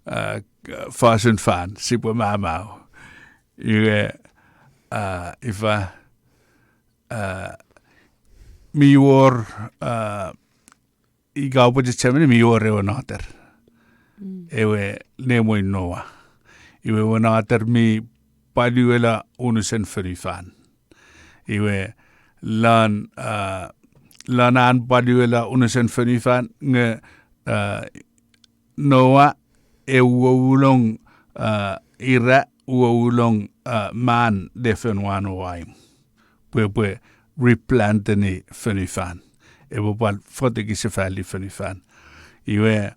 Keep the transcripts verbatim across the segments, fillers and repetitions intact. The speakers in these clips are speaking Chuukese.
a, fosun fan, sipwe mamau. Iwe, a, ifa, a, mi wor, a, ika oupwe chechemeni mi wor ewe noter. Mm. Ewe nemwen Noa. Iwe ewe noter mi paluela unusen fonufan. Iwe lon, a, lon an paluela unusen fonufan nge, a, Noa e uoulong, a, ira uoulong, a, man lefen wan oaim. Pwe, pwe replanteni fonufan. Epwe pwal fotekisefali fonufan. Iwe,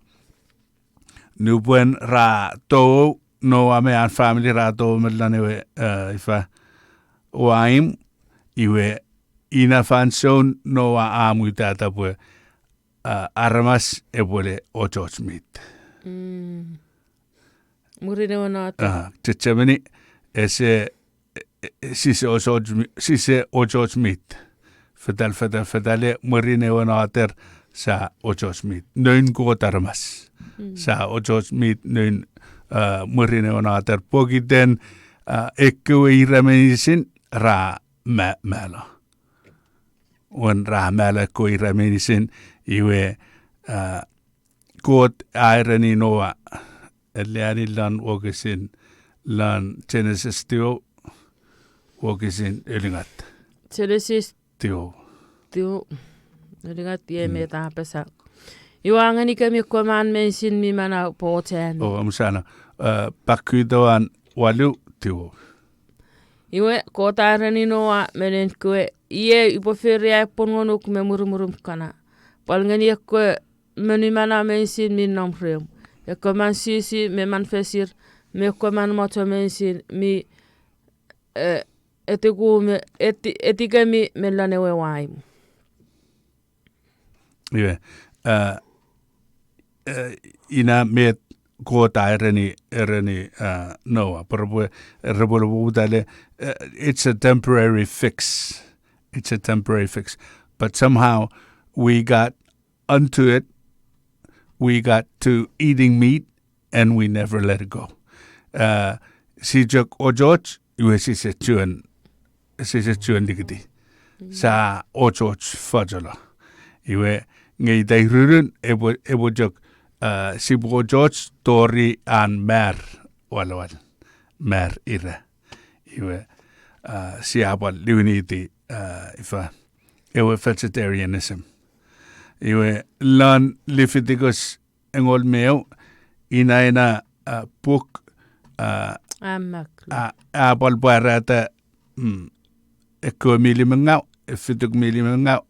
nupwen ra tou, Noa me an family ra tou me lon ewe, a, ifa, oaim, iwe, ina fansoun Noa a mutata pwe, a, aramas epwe le ochoch mit. Mm. Mwirin ewe noter. A, chechemeni, ese, e, e, sise ochoch mi-, sise ochoch mit. Fetal, fetal, fetale, mwirin ewe noter, sa ochoch mit. Noun Kot aramas. Mm. Sa ochoch mit, noun, a, mwirin ewe noter. Pokiten, a, ekkewe ira meinisin, ra ma-, malo. Won ra malo ekkewe ira meinisin, iwe, a, Kot a ereni Noa, eleani lon wokisin, lon Genesis tiw, wokisin ulungat. Genesis tiw. Tiw. Ulungat iei Mm. met a apasa. Iwe a ngenikemi ekkewe man meinisin mi manau pwe ochami. O, amusano. A, Pakkuto an walu tiw. Iwe, Kot a ereni Noa me noun kewe, iei upwe fori ai pwon ngonuk me mwirimwirum kana. Pwal ngeni ekkewe monumano meinisin mi nom reom. Ekkewe man sisi me man fesir, me ekkewe man mocho meinisin mi, e, etiku me, eti-, etikemi me lon ewe waim. Iwe, a, e, ina met Kot a ereni, ereni, a, Noa. Pwe repwe, repwe loputale, e, it's a temporary fix. It's a temporary fix. But somehow we got onto it, we got to eating meat, and we never let it go. A, si chok ochoch, iwe sise chuen, sise chuen likiti. Mm. Sa ochoch focholo. Iwe nge ita irurun, epwe, epwe chok, a, sipwe ochoch tori an mar walawal. Mar ira. Iwe, a, sia pwal liwiniti, a, ifa, ewe vegetarianism. Iwe lon Leviticus engol me eu, ina ena, a, puk, a, a, a pwal pwarata, mm, ekkewe mi limengau, e fituk mi limengau,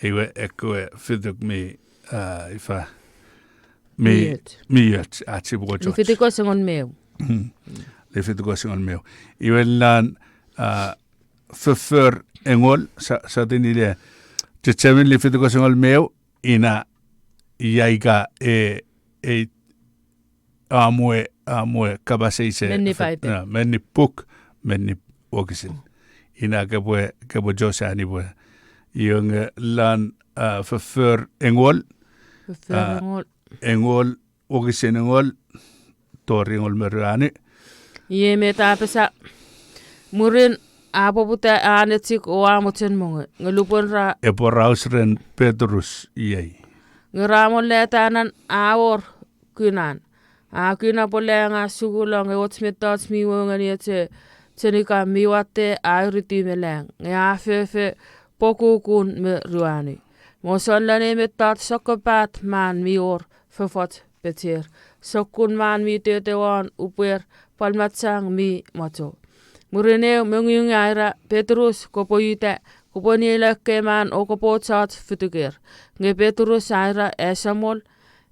iwe ekkewe fituk mi, a, ifa, mi, mi och, mi och, ach sipwe ochoch. Leviticus engol me eu. Mm. Leviticus engol me eu. Iwe lon, a, foffor engol, sa-, satin ile, chechemeni Leviticus engol me eu, ina ia ika e, e, amwe, amwe kapas eis e, menni Paipen. A, menni puk, menni wokisin. Ina kepwe, kepwe chosani pwe. Iwe nge lon, a, foffor engol. Foffor engol. Engol, wokisin engol, tori engol me ruanu. Iei met a apasa, mwirin a poputa an echik o a mochen mongo, nge lupwen ra e poraus ren Petrus iei. Nge ra mollata anan a wor kunan. A kuna pwe lang a sukulo nge och mettoch mi wou ngeni eche chenika mi watte a uriti me lang, nge a fofo pokukun me ruanu. Moson lon ei mettoch sokkopat man mi wor fofoch pecher. Sokkun man mi tete won upwer pwal machang mi mocho. Mwirin eu mongungu a ira, Petrus, kopwe uta, kopwe nielo ekkei man o kopwe ochoch fituker. Nge Petrus a ira, Esamol,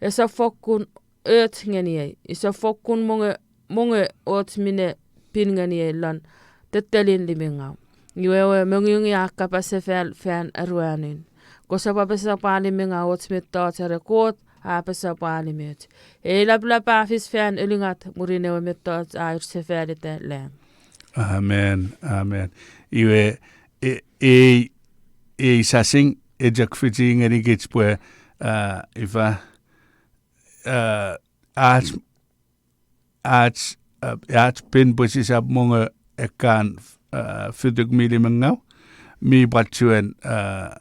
esap fokkun och ngeniei, isap fokkun mongo, mongo och minne pin ngeniei lon tettelin limengau. Iwe ewe mongungu a kapas sefal fan aruanun. Kosap apasa pwe a limengau och mettoch are Kot a apasa pwe a limoch. Ei lapalap a fis fan ulungat mwirin ewe mettoch a ir sefalita lang. Amen, amen. Iwe, e-, ei, ei sasing, e chok fiti ngenikich pwe, a, ifa, a, ach ach, eh, ach pin pwe sisap mongo ekkan, eh, fituk mi limengau, mi pwan chuen, eh,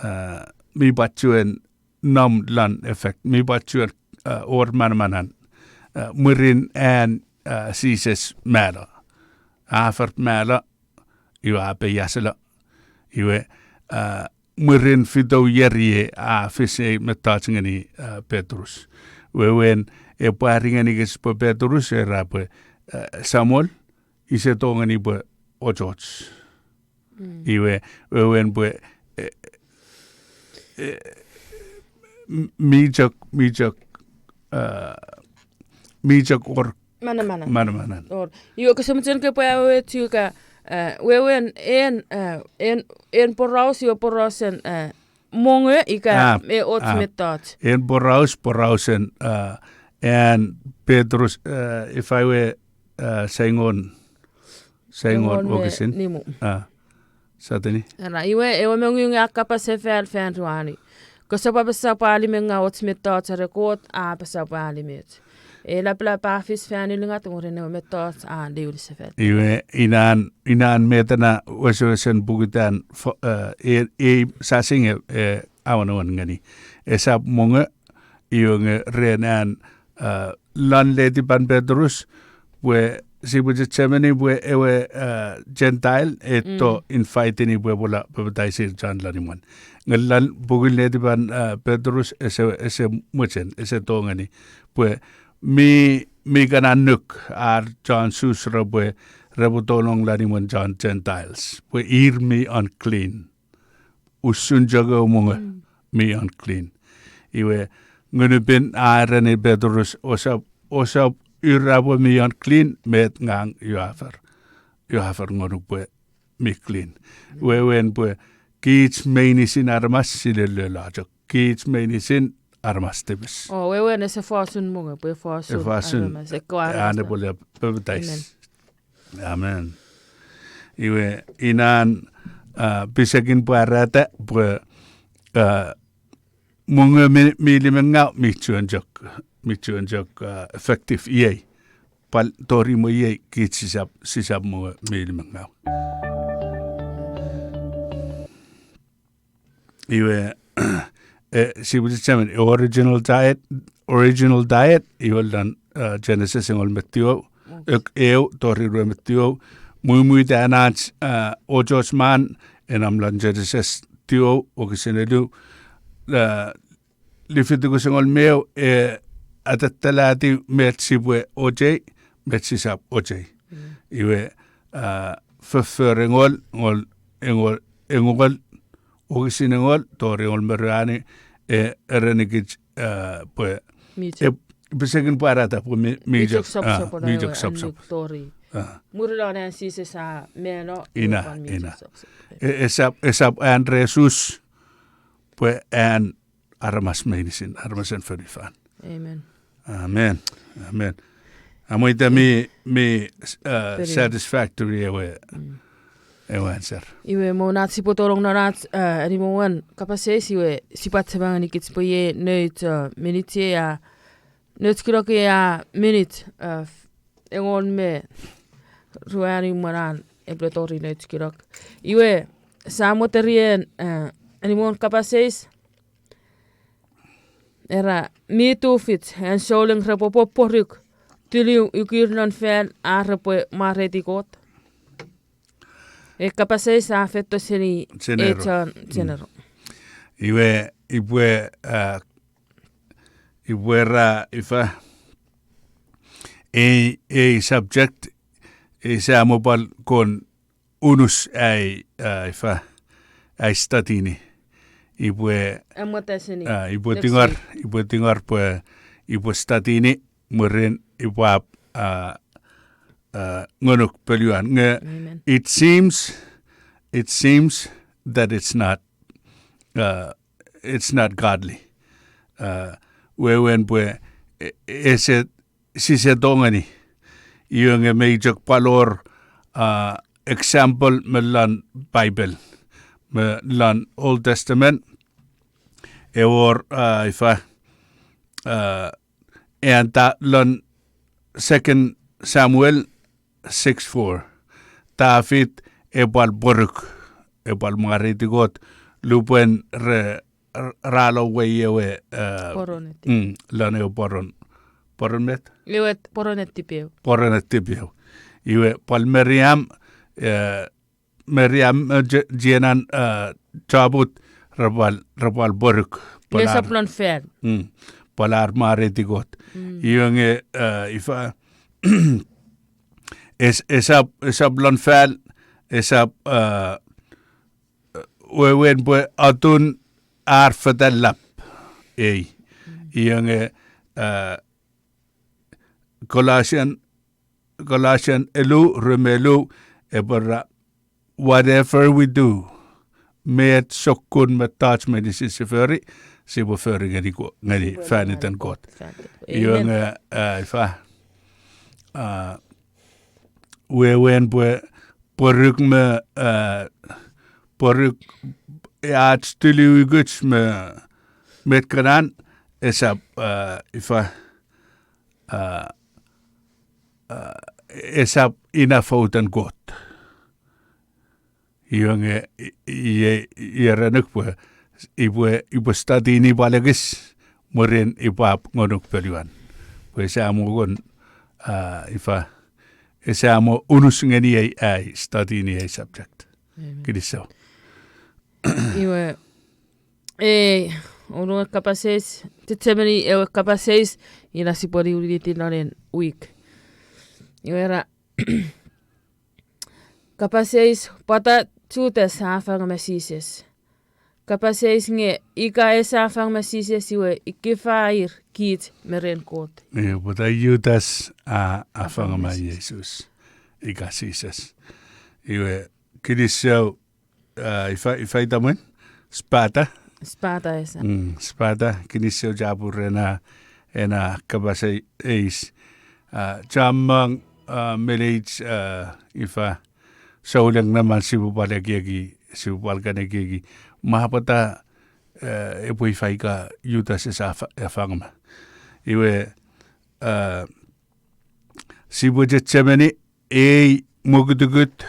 eh, mi pwan chuen nom lon effect, mi pwan chuen, eh, wor manamanan, eh, mwirin an, eh, Jises malo. A fen malo, iwe a peiaselo. Iwe, eh, mwirin fitu ier iei a fis ei mettoch ngeni, eh, Petrus. Wewen, epwe pwari ngenikich pwe Petrus era pwe, eh, Samol, ise tongeni pwe ochoch. Iwe, wewen pwe, eh, eh, m-, mi chok, mi chok, eh, mi chok wor manamanan. Iwe kose mochen ke pwe awewe chok, eh, wewen en, eh, en, en poraus, iwe porausen, eh, mongo ika, ah, me och, ah, mettoch. En poraus, porausen, eh, an Petrus, eh, ifa we, eh, saingon, saingon wokisin nimu. Ah, sateni. Ena, iwe, ewe mongungu a kapas sefal fan ruanu. Kosap apasa pwe a limengau och mettoch are Kot a apasa pwe a limoch. E lapalap a fis fan ulungat mwirin ewe mettoch a liwin sefal. Iwe, inan, inan met ena wesewesen pukutan fo-, eh, e, e, sasing e, eh, awenewen ngeni. Esap mongo, iwe nge ren an, eh, lon letipan Petrus, pwe sipwe chechemeni pwe ewe, eh, Gentile, eto inviteni pwe epwele papataisi chon lon imwan. Nge lon pukin letipan, eh, Petrus ese, ese mochen, ese tongeni. Pwe mi, mi kan annuk ar chon Sus repwe, repwe tolong lon imwen chon Gentiles. Pwe ir mi unclean. Usun chok ewe mongo mi unclean. Iwe, Ngun mi Pin a ereni Petrus, osap, osap ura pwe mi unclean, met ngang ua fori, ua fori ngonuk pwe mi clean. Wewen pwe kich meinisin aramas silelelo chok. Kich meinisin aramas tipis. O, wewen ese fosun mongo, pwe fosun, fosun aramas, ekkewe aramas ane pwe le papatais. Amen. Iwe, inan, ah, pisekin pwarata pwe, ah, mongo mi, mi limengau, mi chuen chok, mi chuen chok, ah, effective iei. Pwal tori mwo iei kich sisap, sisap mongo mi limengau. Iwe, eh, sipwe chechemeni, original diet, original diet, iwe lon, eh, Genesis engol me tiu, ek-, eu, tori rue me tiu, muimwit an ach, eh, ochoch man, e nom lon Genesis tiu, wokisin elu, eh, Lifitikus engol me eu, eh, atattalati met sipwe ochei, met sisap ochei. Iwe, ah, foffor engol, engol, engol, engol, wokisin engol, tori engol me ruanu, eh, erenikich, ah, pwe, pisekin pwarata pwe mi, mi chok sopsop, mi chok sopsop. Mwirin an Jises a mano, ina, ina. E, esap, esap an resus, pwe an aramas meinisin, aramasen fonufan. Amen. Amen. Amen. Amwo ita mi, mi, uh, satisfactory ewe, ewe answer. Iwe mo nat sipwe tolong non ach, uh, ani mo wan kapas eis iwe sipwe achema ngenikich pwe iei nouch, uh, minit iei a, nouch kilok iei a minit, uh, engon me ruanu mwen an epwe tori nouch kilok. Iwe, sa mo terien, uh, ani mo wan kapas eis, era mi tufich an souleng repwe pwoporuk, tiliu ukir non fel ar repwe mwareiti Kot. E kapas eis a feito seni echon general. Iwe, ipwe, ah, ipwe ra ifa, ei, ei subject, ei sa mo pwal kon unus ai, ah, ifa, ai study ni. Ipwe, ah, ipwe tingor, ipwe tingor pwe, ipwe study ni, mwirin ipwap, ah, ah, ngonuk poluan. Nge, it seems, it seems that it's not, ah, it's not godly. Ah, wewen pwe, e-, ese sise tongeni. Iwe nge mei chok pwal wor, ah, example me lon Bible, me lon Old Testament, e wor, ah, ifa, ah, anta lon Second Samuel six four. Tafit epwal pworuk, epwal mwareiti Kot, lupwen re, r-, ra lo wei ewe, eh, Pworon etipew. Mm, lon ewe pworon. Pworon met? Ewe pworon etipew. Pworon etipew. Iwe pwal Miriam, eh, Miriam, eh, je-, chienan, eh, chaput, repwal, repwal pworuk. Pwal ar, esap lon fel. Mm, pwal ar mwareiti Kot. Mm. Iwe nge, eh, ifa, es-, esap, esap lon fel, esap, eh, wewen pwe atun ar fetalap. Ei. Mm. Iwe nge, eh, Colossian, Colossian elu, rue me elu, epwe ra, whatever we do, met sokkun mettoch meinisin si fori, sipwe fori ngeni Ko-, ngeni faniten Kot. Faniten Kot. Iwe nge, eh, ifa, eh, wewen pwe, pworuk me, eh, pworuk, eh, ach tuliwikuch me met kenan, esap, eh, ifa, eh, eh, esap ina faniten Kot. Iwe nge, i-, iei, iei ra nuk pwe, ipwe, ipwe study ni pwal ekis, mwirin ipwap ngonuk poluan. Pwe ese amo kon, ah, ifa, ese amo unus ngeni ei, ai study ni ei subject. Amen. Kinisou. Iwe, ei, unu kapas eis, chechemeni ewe kapas eis, ina sipwe niwiniti non ei wik. Iwe ra, kapas eis, pwata Jutas a fang me Jises? Kapas eis nge, ika ese a fang me Jises iwe, ika ifa ir kich me ren Kot? Iwe pwata Jutas a, a fang me Jises. Ika Jises. Iwe, kinisou, eh, ifa, ifa itamwen? Spata? Spata esa. Mm, spata, kinisou chapur ren ena, ena kapas ei-, eis. Ah, chommong, ah, meleich, ah, ifa, souleng neman sipwe pwal ekieki, sipwe pwal kan ekieki. Ma pwata, eh, epwe ifa ika Jutas ese a fa-, a fang me. Iwe, eh, sipwe chechemeni, ei mokutukut,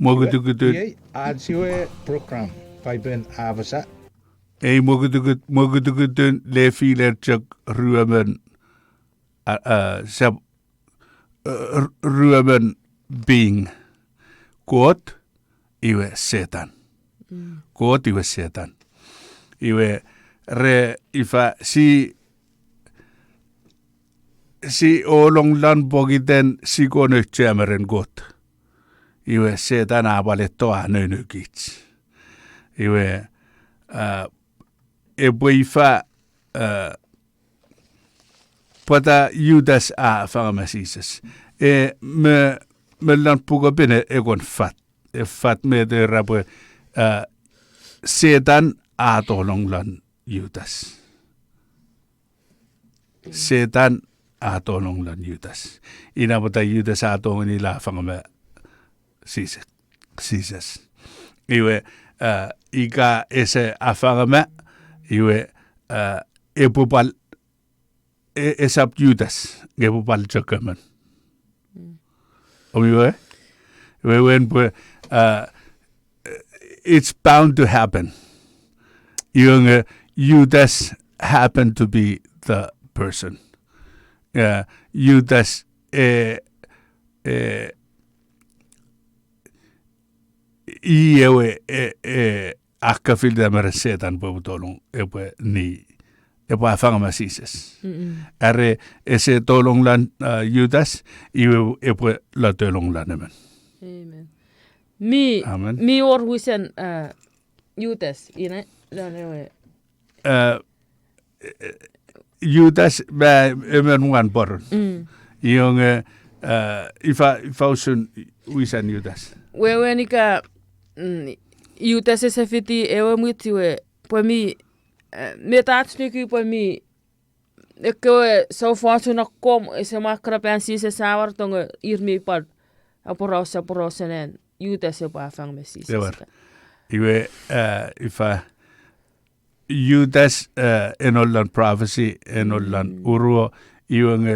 mokutukutun. Iei, ach ewe program, Paipen a apasa. Ei mokutukut, mokutukutun lefiler chok ruemon, a, a, sap, eh, r-, ruemon being. Kot, iwe Setan. Mm. Kot iwe Setan. Iwe re ifa si, si olong lon pokiten si kon auchea me ren Kot. Iwe Setan a pwal etto a nounou kich. Iwe, ah, epwe ifa, ah, pwata Jutas a fang me Jises. E, me, me lon pukopin e, e kon fat. E fat met era pwe, ah, Setan a tolong lon Jutas. Setan a tolong lon Jutas. Ina pwata Jutas a tongeni la fang me Jises. Jises. Iwe, ah, ika ese a fang me, iwe, ah, epwe pwal e-, esap Jutas, nge epwe pwal chok emon. Mm. Omi we? Wewen pwe, uh, it's bound to happen. Iwe nge Jutas happened to be the person. Uh, Jutas, eh, eh, i ewe, eh, eh, a kafilta me ren Setan pwe epwe tolong, epwe ni, epwe afangama Jises. Mm-mm. Are ese tolong lan, uh, Jutas, iwe epwe la tolong lan emon. Amen. Mi, amen. Mi wor wisen, uh, Jutas, ina, lan ewe. Uh, Jutas ma emon wan pworon. Mm. Iwe nge, uh, ifa, ifa usun wisan Jutas. Wewen ika, mm, Jutas ese fiti ewe mwich iwe, pwe mi, uh, met ach nuku pwe mi, ekkewe soufos un akkom, ese mak kana pan Jises a war tonge ir mi pwal, aporausa, aporausa nen, Jutas epwe afangama Jises. Ewer. Iwe, uh, ifa, Jutas, eh, enollan prophecy, enollan uruo, iwe nge,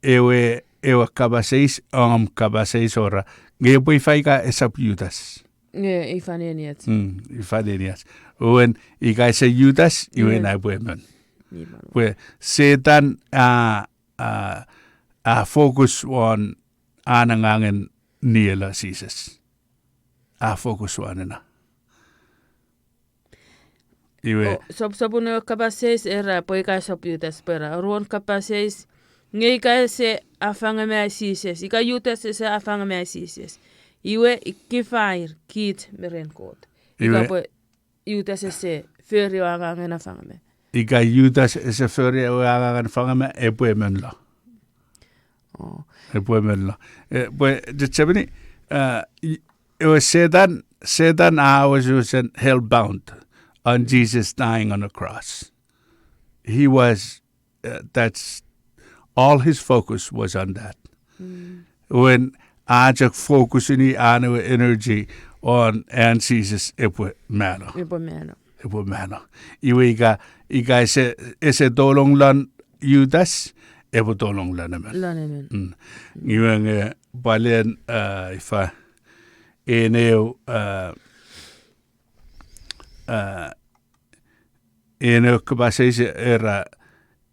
ewe, ewe kapas eis, om kapas eis ora, nge epwe ifa ika esap Jutas. Nge ifa neniach. Mm, ifa neniach. Wen ika ese Jutas, iwe na epwe emon. Pwe Setan a, a, a focus won an angangen nielo Jises. A focus won ena. Iwe. O, sop, sopun ewe kapas eis era pwe ika esap Jutas pwe ra. Ruon kapas eis, nge ika ese afangema Jises. Ika Jutas ese afangema Jises. Iwe ikkefair kich me ren Kot. Ika pwe Jutas ese fori ewe angangen afangema. Ika Jutas ese fori ewe angangen afangema, epwe emon lo. Epwe emon lo. E, pwe, chechemeni, ewe Setan, Setan a wesewesen hell-bound on Jesus dying on a cross. He was, that's, all his focus was on that. Wen a chok focusini an ewe energy on an Jises epwe mano. Epwe mano. Iwe ika, ika ese, ese tolong lon Jutas, epwe tolong lon emon. Iwe nge pwal en, ifa, en eu, en eu kapas eis era,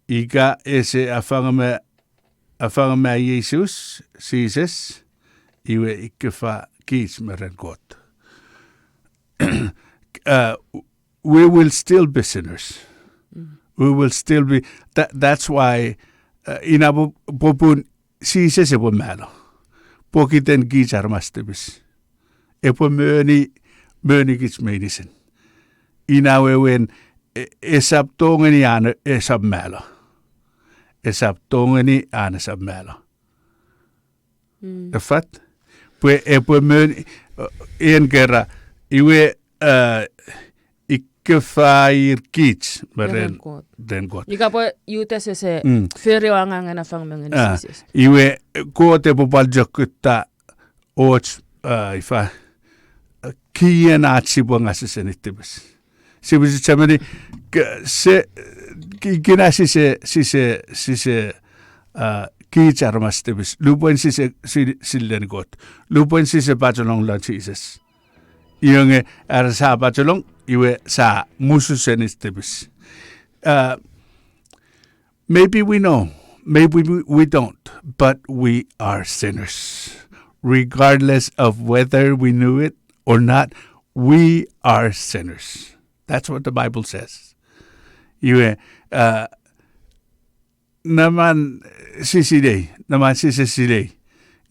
ika ese afangema, afangema Jises, Jises, iwe ikkefa kich me ren Kot. We will still be sinners. We will still be, that, that's why, ina popun Jises epwe malo. Pokiten kich aramas tipis. Epwe moni, moni kich meinisin. Ina wewen, esap tongeni an esap malo. Esap tongeni an esap malo. Efat? Pwe epwe moni, en kera, iwe, ikkefair kich me ren, ren Kot. Ika pwe Jutas ese fori ewe angangen afangema ngeni Jises. Iwe Kot epwe pwal chok kutta och, ifa, kien ach sipwe ngasesen tipis. Sipwe chechemeni, se, kina sise, sise, sise, kich aramas tipis. Lupwen sise, sileni Kot. Lupwen sise pacholong lon Jises. Iwe nge, are sa pacholong, iwe sa musu seni tipis. Maybe we know, maybe we, we don't, but we are sinners. Regardless of whether we knew it or not, we are sinners. That's what the Bible says. Iwe, naman sisilei, naman sise silei.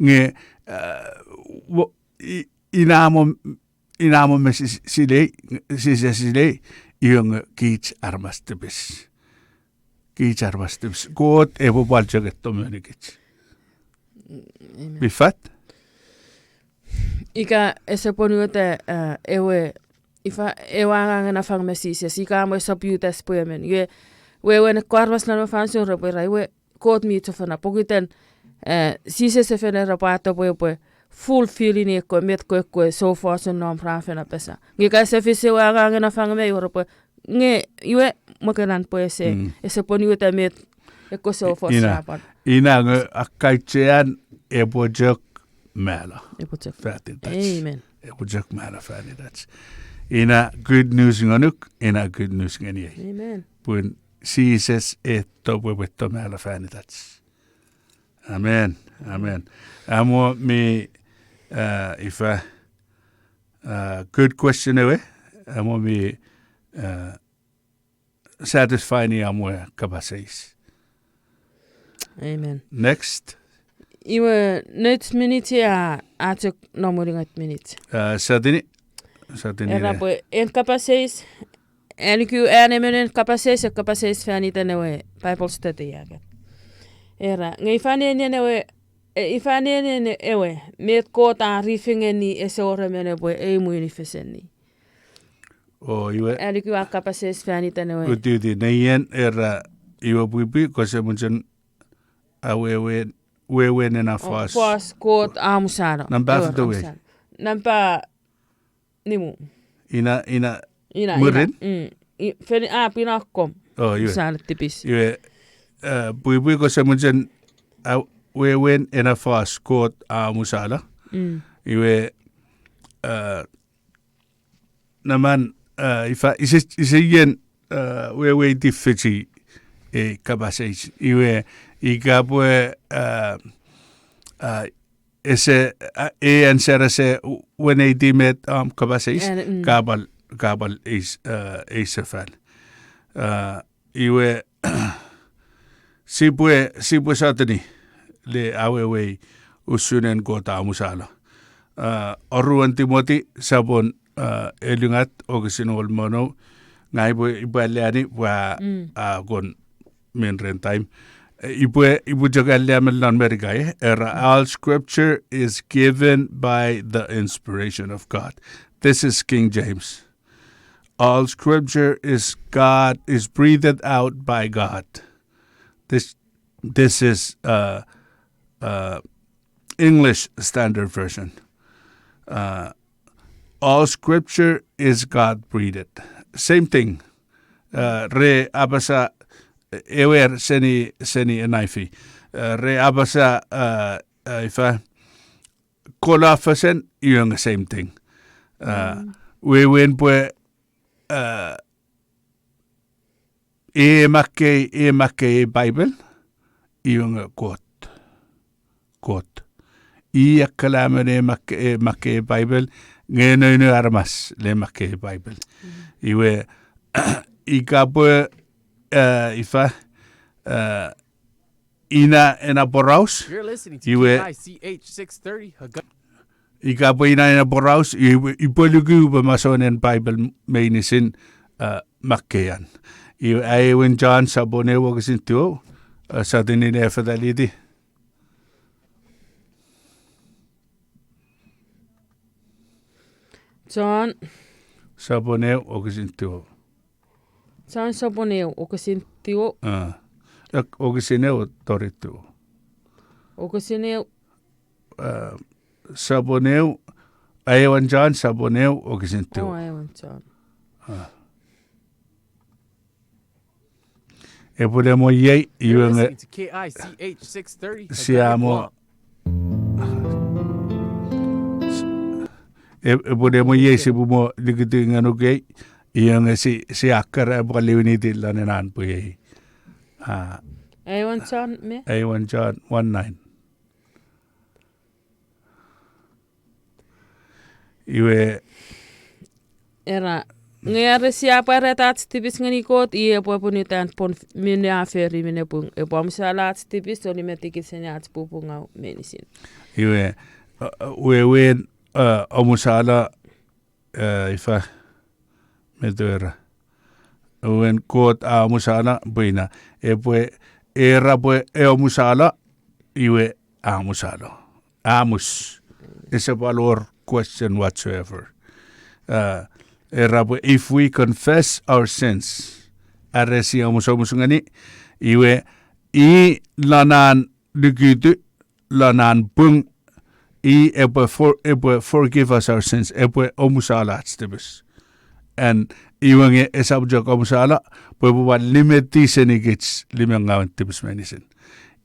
Nge, inamo, inamo me silei, sise silei, iwe nge kich aramas tipis. Kich aramas tipis. Kot epwe pwal chok etto moni kich. Mi fat? Ika ese pwonueta ewe, ifa, ewe angangen afangema Jises, ika mo esap Jutas pwe emon. Iwe, wewen ekkewe aramas lon ewe fansoun repwe ra, iwe Kot mi chofona. Pokiten Jises e fen era pwe a topwe epwe fulfillini ekkewe met kewe ekkewe soufosun nom ra fen apasa. Nge ika ese fis ewe angangen afangema, iwe repwe, nge, iwe, mokenan pwe ese, ese pwonueta met ekkewe soufos ra pwan. Ina nge akkachean epwe chok malo. Epwe chok. Amen. Epwe chok malo fan itach. Ina good news ngonuk, ina good news ngeniei. Amen. Pun Jises etto pwe epwe etto malo fan itach. Amen. Amen. Amo mi, ifa, good question ewe. Amo mi satisfyni amo kapas eis. Amen. Next. Iwe nouch minute a, a chok nom unungat minute. Satini. Satini. Era pwe en kapas eis, aniku an emon en kapas eis, e kapas eis fan iten ewe Bible study aken. Era nge ifa nenien ewe, ifa nenien ewe met Kot a rifengeni ese wor emon epwe ei mwini feseni. O iwe. Aniku a kapas eis fan iten ewe. Uti uti neien era iwe pwipwi kose mochen awewe, wewen ena fos. Fos Kot a musano. Nampa fito we. Nampa nimu. Ina, ina. Ina, murin? Ina. Fen a pina akkom. O iwe. Musano tipis. Iwe, pwipwi kose mochen a, wewen ena fos Kot a omusala. Mm. Iwe, a, naman, a, ifa, ise, ise ien, a, weweiti fichi ei kapas eis. Iwe, ika pwe, a, a, ese, a, e answer ese weneiti met om kapas eis, en, mm, kapwal, kapwal eis, a, eisefan. A, iwe, sipwe, sipwe sotuni le awewei usun en Kot a omusala. A, oruen Timoti, sapon, a, elungat, wokisin engol me wonu, ngang upwe, upwe alleani pwe, mm, a, kon men ren time. E, ipwe, ipwe chok alea me lon Merika, e? Era, mm, all scripture is given by the inspiration of God. This is King James. All scripture is God, is breathed out by God. This, this is, uh, uh, English Standard Version. Uh, all scripture is God breathed. Same thing. Uh, re apasa, ewer seni, seni N I V. Uh, re apasa, uh, uh, ifa, kolafesen, iwe nge same thing. Uh, mm, wewen pwe, uh, e makkei, e makkei Bible, iwe nge Kot. Kot. I akkalamen e makkei, e makkei Bible, nge noun aramas le makkei Bible. Mm. Iwe, ika pwe, uh, ifa, uh, ina ena poraus, you're listening to iwe, K I C H six thirty, Haga- ika pwe ina ena poraus, iwe, ipwe luku pwe masouen Bible meinisin, uh, makkeian. Iwe, aewin John sapon eu wokisin tiu, uh, sotuni ne fetaliti. John. Sapon eu wokisin tiu. John sapon eu wokisin tiu. Ah. Ek, wokisin eu tori tiu. Wokisin eu. Ah, sapon eu, aewin John sapon eu wokisin tiu. Oh, aewin John. Ah. Epwe le mo iei, iwe nge, sia mo, e-, epwe le mo iei sipwe mo likiti ngenukei, iwe nge si, si akkar epwe liwiniti lon ena pwe iei. Ah. Aewin John me? Aewin John one nine. Iwe. Era, nge are sia pwarata ach tipis ngeni Kot, i epwe pwonueta pwon minne a fori minne pung. Epwe omusala ach tipis, o nimetikich seni ach pupungau meinisin. Iwe, uh, uh, wewen, uh, omusala, uh, ifa, met era. Wewen Kot a omusala, pwe ina. Epwe, era pwe e omusala, iwe a omusala. A mus. Ese pwal wor question whatsoever. Uh, era pwe if we confess our sins, are sia omusomus ngeni, iwe i lon an lukutu, lon an pung, i epwe for-, epwe forgive us our sins, epwe omusala ach tipis. And iwe nge esap chok omusala, pwe epwe pwal limeti senikich limengawen tipis meinisin.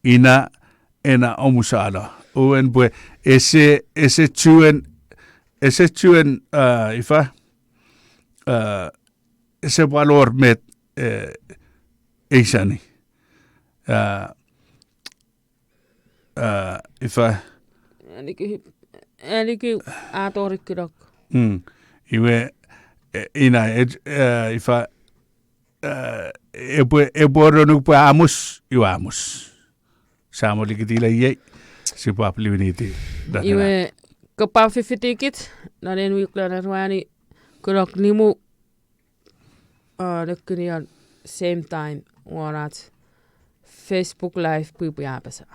Ina ena omusala. Wewen pwe ese, ese chuen, ese chuen, uh, ifa, uh, ese pwal wor met, uh, eisani. Uh, uh, ifa. Aniki, aniki a tori kunok. Mm. Iwe, eh, ina, eh, eh, ifa, eh, epwe, epwe ronuk pwe a mus, iwe a mus. Sia mo likitila iei, sipwap liwiniti. Iwe, kopwe fifitikich, non en wik lon aruani, kunok nimu, uh, nekunion same time, won ach Facebook Live pwipwi apasa.